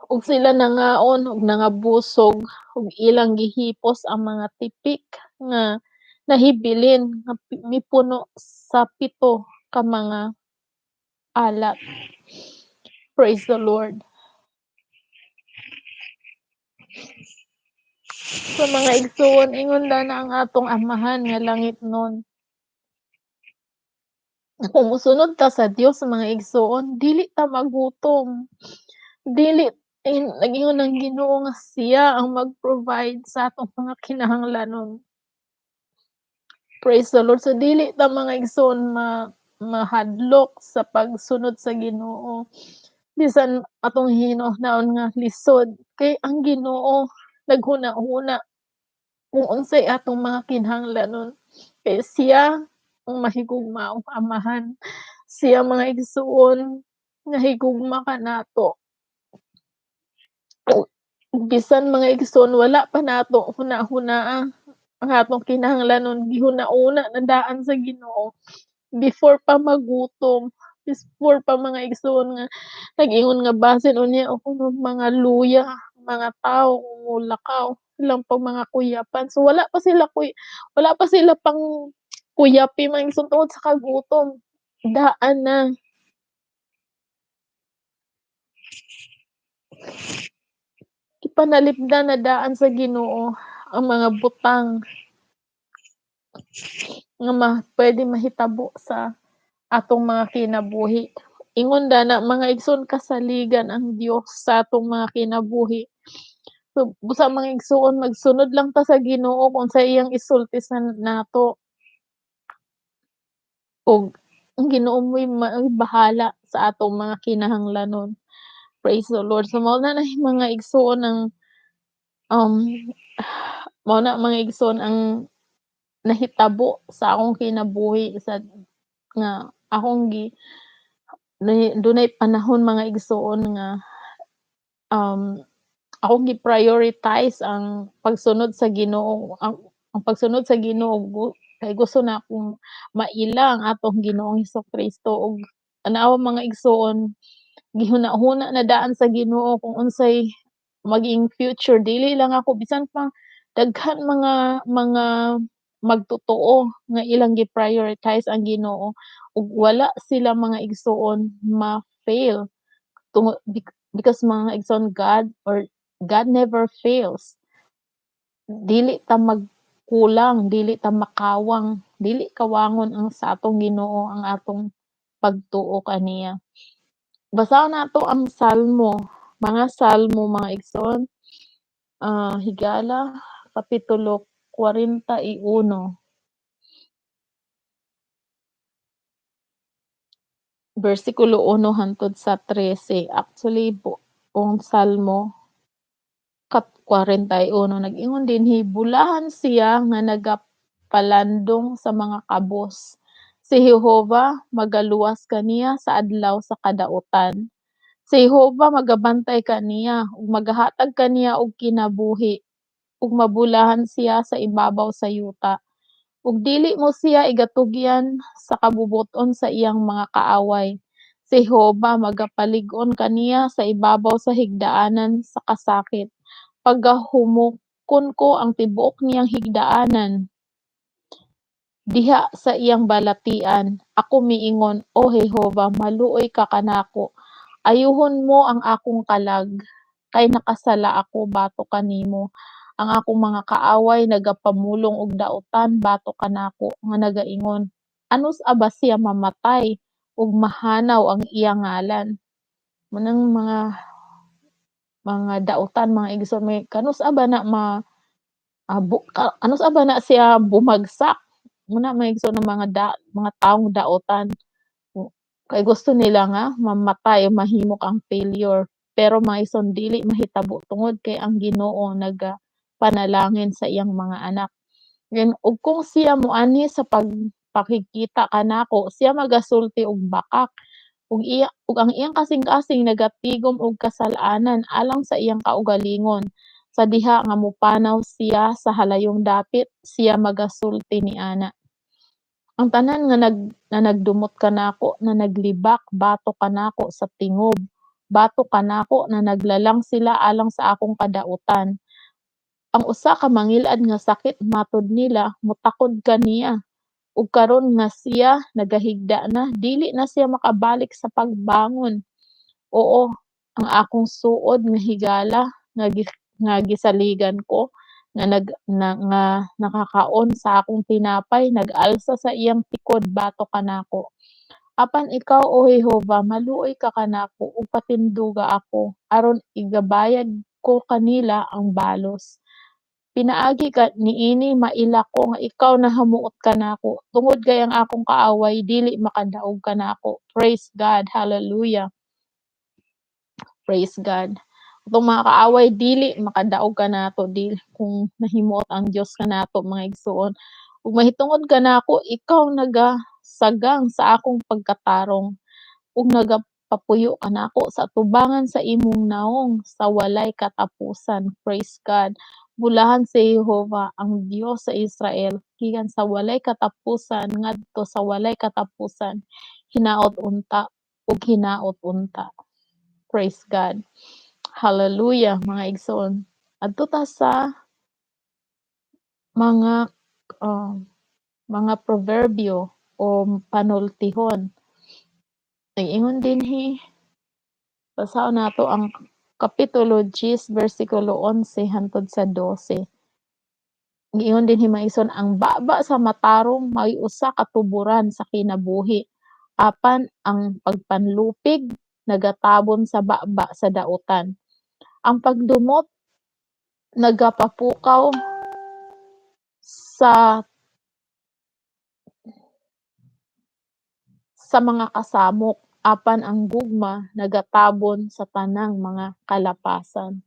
Ug sila nangaon ug nangabusog ug ilang gihipos ang mga tipik nga nahibilin nga mipuno sa 7 ka mga alat. Praise the Lord. Sa mga igsuon, ingon na ang atong Amahan nga langitnon. Kung mosunod ta sa Dios, mga igsuon, dili ta magutom. Dili nag-ingon ang Ginoo nga siya ang mag-provide sa atong mga kinahanglanon. Praise the Lord. So dili ta, mga igsuon, mahadlok sa pagsunod sa Ginoo. Bisan atong hinungdan nga lisod kay ang Ginoo naghuna-huna kung unsay atong mga kinahanglanon. Kay siya ang mahigugmaong Amahan. Siya, mga igsuon, nahigugma kanato. Bisan, mga igsoon, wala pa nato huna-hunaa ang atong kinahanglanon, gihuna-huna na daan sa Ginoo before pa magutom, before pa, mga igsoon, nga nag-ingon nga basin unya o kuno mga luya mga tawo kung molakaw ilang pang mga kuyapan. So wala pa sila pang kuyapi, mga igsoon, tungod sa kagutom, daan na. Gipanalipdan na daan sa Ginoo ang mga butang nga pwede mahitabo sa atong mga kinabuhi. Ingon dana, mga igsoon, kasaligan ang Dios sa atong mga kinabuhi. So busa, mga igsuon, magsunod lang ta sa Ginoo kung sa iyang isulti sa nato. Ug ang Ginoo mo'y bahala sa atong mga kinahanglanon. Praise the Lord. So mao na mga igsuon ang mao na, mga igsoon, ang nahitabo sa akong kinabuhi sa nga akong gi dunay panahon, mga igsuon, nga akong gi-prioritize ang pagsunod sa Ginoo, ang pagsunod sa Ginoo kay gusto nakong maila ang atong Ginoong Hesukristo. Ug tan-awa, mga igsuon, gihuna-huna na daan sa Ginoo kung unsay maging future, dili lang ako, bisan pa daghan mga magtotoo nga ilang gi-prioritize ang Ginoo ug wala sila, mga igsuon, ma-fail tungod because, mga igsoon, God never fails. Dili ta magkulang, dili ta makawang, dili kawangon ang sa atong Ginoo ang atong pagtuo kaniya. Basahon nato ang Salmo, mga Salmo, mga igsoon. Higala kapitulo 41. Bersikulo 1 hangtod sa 13. Actually, buong Salmo kap 41. Nag-ingon dinhi, "Bulahan siya nga nagapalandong sa mga kabos. Si Jehova magaluwas kaniya sa adlaw sa kadautan. Si Jehova magabantay kaniya ug magahatag kaniya og kinabuhi ug mabulahan siya sa ibabaw sa yuta. Ug dili mo siya igatugyan sa kabubut-on sa iyang mga kaaway. Si Jehova magapalig-on kaniya sa ibabaw sa higdaanan sa kasakit. Pagahumokon ko ang tibuok niyang higdaanan diha sa iyang balatian. Ako miingon, 'O Jehova, maluoy ka kanako. Ayuhon mo ang akong kalag, kay nakasala ako batok kanimo. Ang akong mga kaaway nagapamulong og dautan batok kanako nga nagaingon, 'Anus-a ba siya mamatay ug mahanaw ang iyang ngalan?'" Munang mga dautan, mga igsoon, may kanus-a ba na ma bu ka kanus-a ba na siya bumagsak? Muna, mga igsoon, ng mga tawong dautan. Kay gusto nila nga mamatay, mahimo kang failure. Pero, mga igsoon, dili mahitabo tungod kay ang Ginoo nagapanalangin sa iyang mga anak. Then ug kung siya moanhi sa pagpakigkita kanako, siya magasulti og bakak ug iya ug ang iyang kasing-kasing nagatigom og kasal-anan alang sa iyang kaugalingon. Sa diha nga mopanaw siya sa halayong dapit, siya magasulti niana. Ang tanan nga nagdumot kanako na naglibak batok kanako sa tingob Batok kanako na naglalang sila alang sa akong kadautan. Ang usa ka mangil-ad nga sakit matud nila motakod kaniya, ug karon nga siya nagahigda na, dili na siya makabalik sa pagbangon. Oo, ang akong suod nga higala nga gisaligan ko nga nag na, nga nakakaon sa akong tinapay nag-alsa sa iyang tikod batok kanako. Apan ikaw, O Jehova, maluoy ka kanako ug patinduga ako aron igabayad ko kanila ang balos. Pinaagi ka niini maila ko nga ikaw nahamuot kanako tungod kay ang akong kaaway dili makadaog kanako. Praise God. Hallelujah. Praise God. Atong mga kaaway dili makadaog kanato dili kung nahimuot ang Dios kanato, mga igsuon. Ug mahitungod kanako, ikaw nagasagang sa akong pagkatarong ug nagapapuyo kanako sa atubangan sa imong naong sa walay katapusan. Praise God. Bulahan si Jehova ang Dios sa Israel gikan sa walay katapusan ngadto sa walay katapusan, hinaot unta ug hinaot unta. Praise God. Hallelujah, mga igsoon. Adto ta sa mga proverbio o panultihon. Nag-ingon dinhi, basahon nato ang kapitulo 10 bersikulo 11 hangtod sa 12. Giingon dinhi, mga igsoon, ang baba sa matarong mao'y usa ka tuboran sa kinabuhi, apan ang pagpanlupig nagatabon sa baba sa dautan. Ang pagdumot nagapapukaw sa mga kasamok, apan ang gugma nagatabon sa tanang mga kalapasan.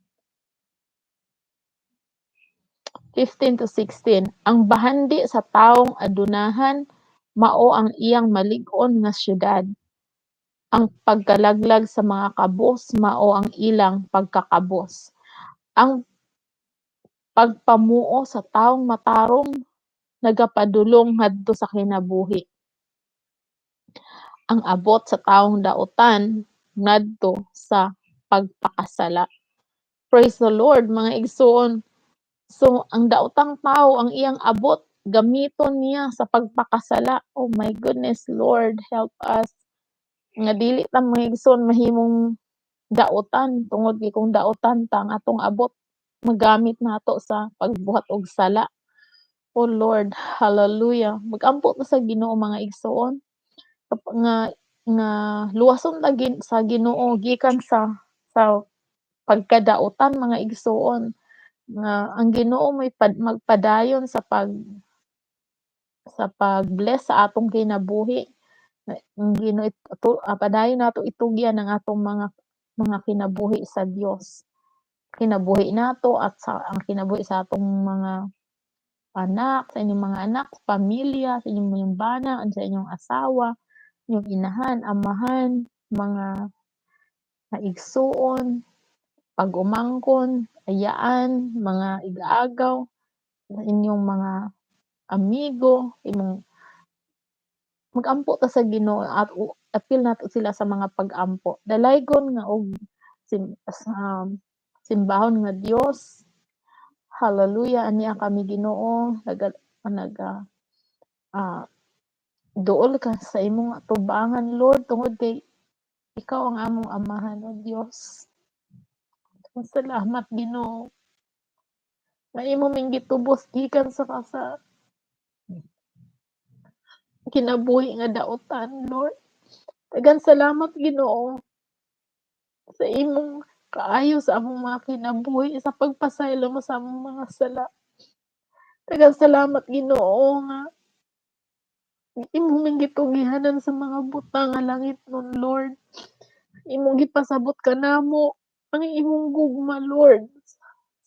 15 to 16. Ang bahandi sa tawong adunahan mao ang iyang malig-on nga syudad. Ang pagkalaglag sa mga kabos mao ang ilang pagkakabos. Ang pagpamuo sa tawong matarong nagapadulong ngadto sa kinabuhi. Ang abot sa tawong dautan ngadto sa pagpakasala. Praise the Lord, mga igsoon. So ang daotang tawo, ang iyang abot gamiton niya sa pagpakasala. Oh my goodness, Lord, help us nga dili ta, mga igsoon, mahimong dautan, tungod kay kung dautan ta, ang atong abot magamit nato sa pagbuhat og sala. Oh Lord, hallelujah. Magampo ta sa Ginoo, mga igsoon, nga luwason ta sa Ginoo gikan sa pagkadautan, mga igsoon, nga ang Ginoo may magpadayon sa pag-bless sa atong kinabuhi. Ang Ginoo, padayon nato itugyan ang atong mga kinabuhi sa Dios. Kinabuhi nato at sa ang kinabuhi sa atong mga anak, sa inyong mga anak, pamilya, sa inyong mga bana, sa inyong asawa, inyong inahan, amahan, mga igsuon, pag-umangkon, ayaan, mga igaagaw, inyong mga amigo, imong magampo ta sa Ginoo at apil nato sila sa mga pag-ampo. Dalaygon nga og simbahon nga Dios. Hallelujah, ania kami, Ginoo, naga duol ka sa imong atubangan, Lord, tungod kay ikaw ang among amahan, o Dios. Salamat, Ginoo, nga imo ming gitubos gikan sa kinabuhi nga dautan, Lord. Daghang salamat, Ginoo, sa imong kaayo sa among mga kinabuhi, sa pagpasaylo mo sa among mga sala. Daghang salamat, Ginoo, nga imo ming gitugihanan sa mga butang nga langitnon, Lord. Imong gipasabot kanamo ang imong gugma, Lord,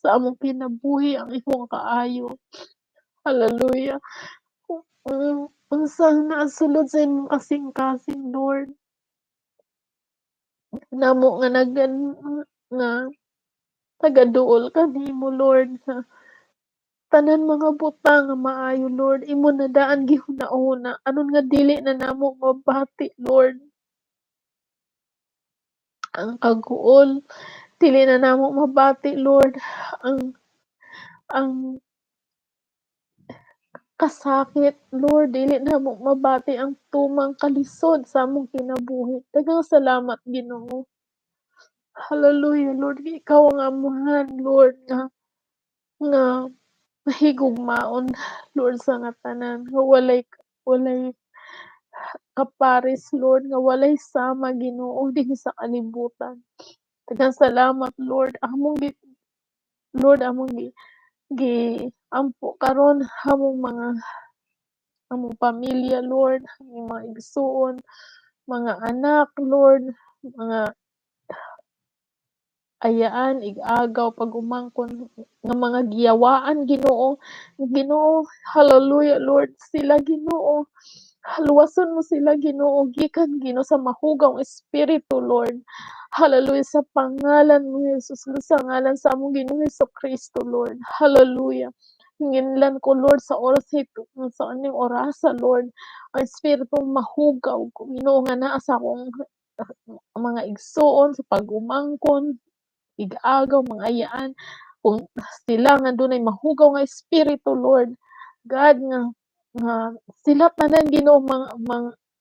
sa among kinabuhi, ang imong kaayo. Hallelujah. Kung unsang naa sulod sa imong kasing-kasing, Lord. Namo nga nga tagaduol kanimo, Lord, sa tanan mga butang nga maayo, Lord, imo na daan gihuna-huna aron nga dili na namo mabati, Lord. Ang kaguol, dili na namo mabati, Lord, ang kasakit, Lord, dili namo mabati ang tumang kalisod sa among kinabuhi. Daghang salamat, Ginoo. Hallelujah, Lord, ikaw ang amuhan, Lord, nga mahigugmaon, Lord, sa nga tanan, nga walay kapares, Lord, nga walay sama, Ginoo, dinhi sa kalibutan. Daghang salamat, Lord, among gi Lord, among gi giampo karon among mga among pamilya, Lord, among mga igsuon, mga anak, Lord, mga ayaan, ig-agaw, pag-umangkon nga mga giyawaan, Ginoo. Ginoo, hallelujah, Lord, sila, Ginoo, luwason mo sila, Ginoo, gikan, Ginoo, sa mahugaw nga espiritu, Lord. Hallelujah, sa pangalan mo Jesus, sa ngalan sa among Ginoong Kristo, Lord. Hallelujah. Hinginlan ko, Lord, sa oras ito, sa aning orasa, Lord, ang espiritong mahugaw, Ginoo, nga naa sa akong mga igsuon, sa pag-umangkon, ig-agaw, mga ayaan, kung sila nga dunay mahugaw nga espiritu, Lord, God, nga sila tanan, Ginoo,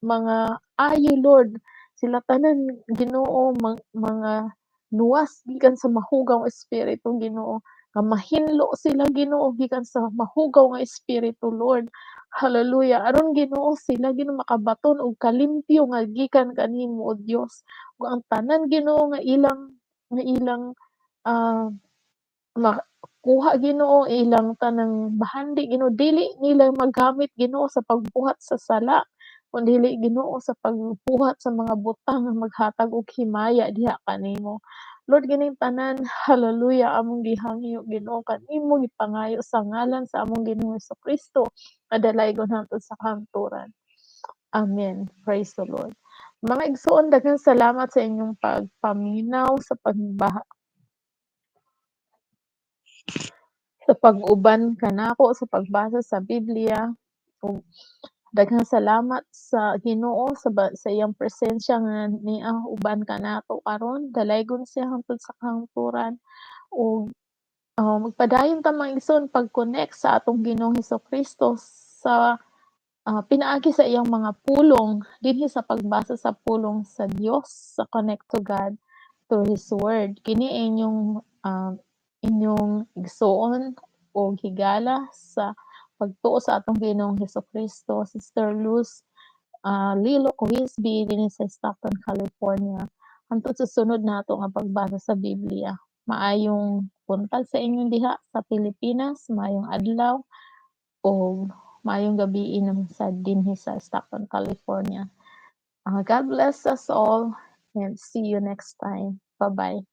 mga ayo, Lord, sila tanan, Ginoo, mga luwas gikan sa mahugaw nga espiritu, Ginoo, nga mahinlo sila, Ginoo, gikan sa mahugaw nga espiritu, Lord. Hallelujah. Aron, Ginoo, sila, Ginoo, makabaton og kalimpyo nga gikan kanimo, o Dios. Ug ang tanan, Ginoo, nga ilang makuha, Ginoo, ilang tanang bahandi, Ginoo, dili nila magamit, Ginoo, sa pagbuhat sa sala, kun dili, Ginoo, sa pagbuhat sa mga butang nga maghatag og himaya diha kanimo. Lord, kining tanan, hallelujah, among gihangyo, Ginoo, kanimo gipangayo sa ngalan sa among Ginoong Kristo nga dalaygon hangtod sa kahangturan. Amen. Praise the Lord. Mga igsoon, daghang salamat sa inyong pagpaminaw sa pagbaha sa pag-uban kanako sa pagbasa sa Biblia. Ug daghang salamat sa Ginoo sa iyang presensya nga niya uban kanato karon, dalaygon siya hangtod sa kahangturan. Ug magpadayon ta, mga igsoon, pag-connect sa atong Ginoong Kristo sa pinaagi sa iyang mga pulong dinhi sa pagbasa sa pulong sa Dios sa Connect to God through His Word. Kini inyong igsuon og higala sa pagtuo sa atong Ginoong Kristo, Sister Luz Lilo Cohisby, dinhi sa Stockton, California. Hangtod sa sunod nato nga pagbasa sa Biblia. Maayong buntag sa inyong diha sa Pilipinas, maayong adlaw ug maayong gabii naman sa dinhi sa Stockton, California. God bless us all and see you next time. Bye-bye.